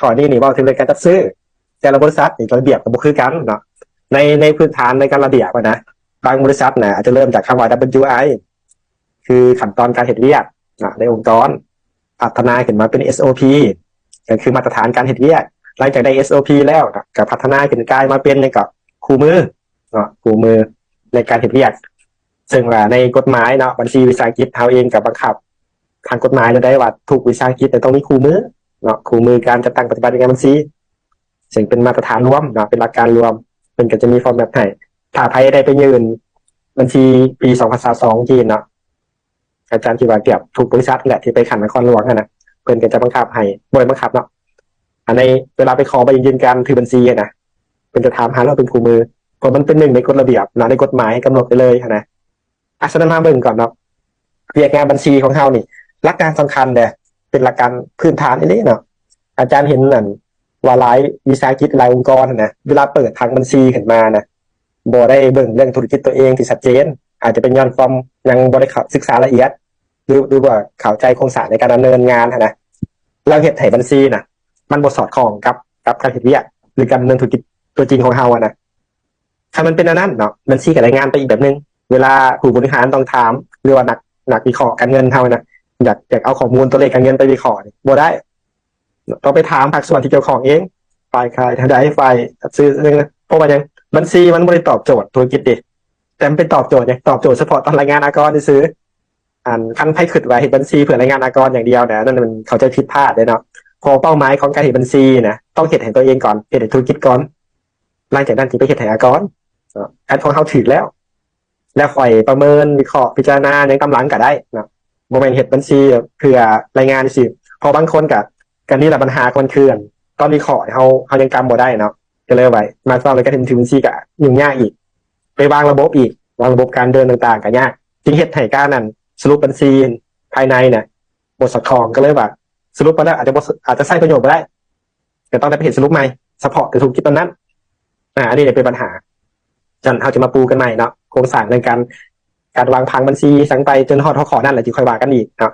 ຂໍ້ນີ້ນີ້ເວົ້າເຖິງເລື່ອງການຈັດຊື້ ແຕ່ລະບໍລິສັດນີ້ລະບຽບກໍບໍ່ຄືກັນເນາະ. ໃນ ໃນພື້ນຖານໃນການລະບຽບນະ ບາງບໍລິສັດນະອາດຈະເລີ່ມຈາກຄຳວ່າ WI ຄືຂັ້ນຕອນການເຮັດວຽກນະໃນອົງກອນ ພັດທະນາຂຶ້ນມາເປັນ SOP ກໍຄືມາດຕະຖານການເຮັດວຽກ. ຫຼັງຈາກໄດ້ SOP ແລ້ວນະ ກໍພັດທະນາຂຶ້ນກາຍມາເປັນຫຍັງກໍຄູ່ມືເນາະ ຄູ່ມືໃນການເຮັດວຽກ. ເຊິ່ງວ່າໃນກົດໝາຍເນາະ ບັນຊີວິສາຫະກິດເຮົາເອງກໍບັງຄັບທາງກົດໝາຍແລ້ວໄດ້ວ່າ ທຸກວິສາຫະກິດຕ້ອງມີຄູ່ມືເນາະ ຄູ່ມືການຈັດຕັ້ງປະຕິບັດວຽກງານບັນຊີ ເຊິ່ງເປັນມາດຕະຖານລວມເນາະ ເປັນຫຼັກການລວມ. ເພິ່ນກໍຈະມີ format ໃຫ້ ຖ້າໃຜໄດ້ໄປຍື່ນບັນຊີປີສອງພັນຊາວສອງຈີນເນາະ ອາຈານຄິດວ່າເກືອບທຸກບໍລິສັດແຫຼະທີ່ໄປຂັ້ນນະຄອນຫຼວງຫັ້ນນະ ເພິ່ນກໍຈະບັງຄັບໃຫ້ ບໍ່ໄດ້ບັງຄັບເນາະ ອັນໃນເວລາໄປຂໍໃບຢືນການຖືບັນຊີຫັ້ນນະ ເພິ່ນຈະຖາມຫາເຮົາເປັນຄູ່ມື ເພາະມັນເປັນໜຶ່ງໃນກົດລະບຽບເນາະ ໃນກົດໝາຍກຳນົດໄປເລີຍຫັ້ນນະ. ອາ ສະນັ້ນມາເບິ່ງກ່ອນເນາະ ວຽກງານບັນຊີຂອງເຮົານີ້ ຫຼັກການສຳຄັນເດ້ ເປັນຫຼັກການພື້ນຖານອີ່ຫຼີເນາະ. ອາຈານເຫັນນັ້ນວ່າຫຼາຍວິສາຫະກິດ ຫຼາຍອົງກອນຫັ້ນນະ ເວລາເປີດຜັງບັນຊີຂຶ້ນມານະ ບໍ່ໄດ້ເບິ່ງເລື່ອງທຸລະກິດຕົວເອງທີ່ຊັດເຈນ ອາດຈະເປັນຍ້ອນຄວາມຍັງບໍ່ໄດ້ເຂົ້າສຶກສາລະອຽດ ຫຼື ຫຼືວ່າເຂົ້າໃຈໂຄງສ້າງໃນການດຳເນີນງານຫັ້ນນະ ແລ້ວເຮັດໃຫ້ບັນຊີນະ ມັນບໍ່ສອດຄ່ອງກັບ ກັບການເຮັດວຽກ ຫຼື ການດຳເນີນທຸລະກິດຕົວຈິງຂອງເຮົາຫັ້ນນະ. ຄັນມັນເປັນແນວນັ້ນເນາະ ບັນຊີກໍລາຍງານໄປອີກແບບໜຶ່ງ. ເວລາຜູ້ບໍລິຫານຕ້ອງຖາມ ຫຼືວ່ານັກ ນັກວິເຄາະການເງິນເຮົານະ ຢາກ ຢາກເອົາຂໍ້ມູນຕົວເລກການເງິນໄປວິເຄາະນີ້ ບໍ່ໄດ້ ຕ້ອງໄປຖາມພາກສ່ວນທີ່ກ່ຽວຂ້ອງເອງ ຝ່າຍຂາຍເທົ່າໃດ ຝ່າຍຈັດຊື້ ເພາະວ່າຫຍັງ ບັນຊີມັນບໍ່ໄດ້ຕອບໂຈດທຸລະກິດເດ ແຕ່ມັນໄປຕອບໂຈດຫຍັງ ຕອບໂຈດສະເພາະຕອນລາຍງານອາກອນຊື່ໆ. ອັນ ຄັນໃຜຄິດວ່າເຮັດບັນຊີເພື່ອລາຍງານອາກອນຢ່າງດຽວນະ ນັ້ນມັນເຂົ້າໃຈຜິດພາດເດ້ເນາະ ເພາະເປົ້າໝາຍຂອງການເຮັດບັນຊີນະ ຕ້ອງເຮັດໃຫ້ຕົວເອງກ່ອນ ເຮັດໃຫ້ທຸລະກິດກ່ອນ ຫຼັງຈາກນັ້ນຈຶ່ງໄປເຮັດໃຫ້ອາກອນເນາະ. ອັນຂອງເຮົາຖືກແລ້ວ ແລ້ວຄ່ອຍປະເມີນ ວິເຄາະ ພິຈາລະນາຫຍັງຕາມຫຼັງກໍໄດ້ເນາະ ບໍ່ແມ່ນເຮັດບັນຊີເພື່ອລາຍງານຊື່ໆ. ເພາະບາງຄົນກໍ ກໍນີ້ລະບັນຫາຂອງມັນຄື ຕອນວິເຄາະເຮົາ ເຮົາຍັງກຳບໍ່ໄດ້ເນາະ ກໍເລີຍວ່າມາເວົ້າໃນການເຮັດບັນຊີກໍຫຍຸ້ງຍາກອີກ ໄປວາງລະບົບອີກ ວາງລະບົບການເດີນຕ່າງໆກໍຍາກ ຈຶ່ງເຮັດໃຫ້ການນັ້ນສະຫຼຸບບັນຊີພາຍໃນນະ ບໍ່ສອດຄ່ອງ ກໍເລີຍວ່າສະຫຼຸບໄປແລ້ວອາດຈະບໍ່ ອາດຈະໃຊ້ປະໂຫຍດບໍ່ໄດ້ ກໍຕ້ອງໄດ້ໄປເຮັດສະຫຼຸບໃໝ່ ສະເພາະແຕ່ທຸລະກິດນັ້ນໆ. ອາ ອັນນີ້ເປັນບັນຫາ. ຊັ້ນເຮົາຈະມາປູກັນໃໝ່ເນາະ ໂຄງສ້າງໃນການ ການວາງຜັງບັນຊີສັງໄປ ຈົນຮອດຫົວຂໍ້ນັ້ນແຫຼະ ຈຶ່ງຄ່ອຍວ່າກັນອີກເນາະ.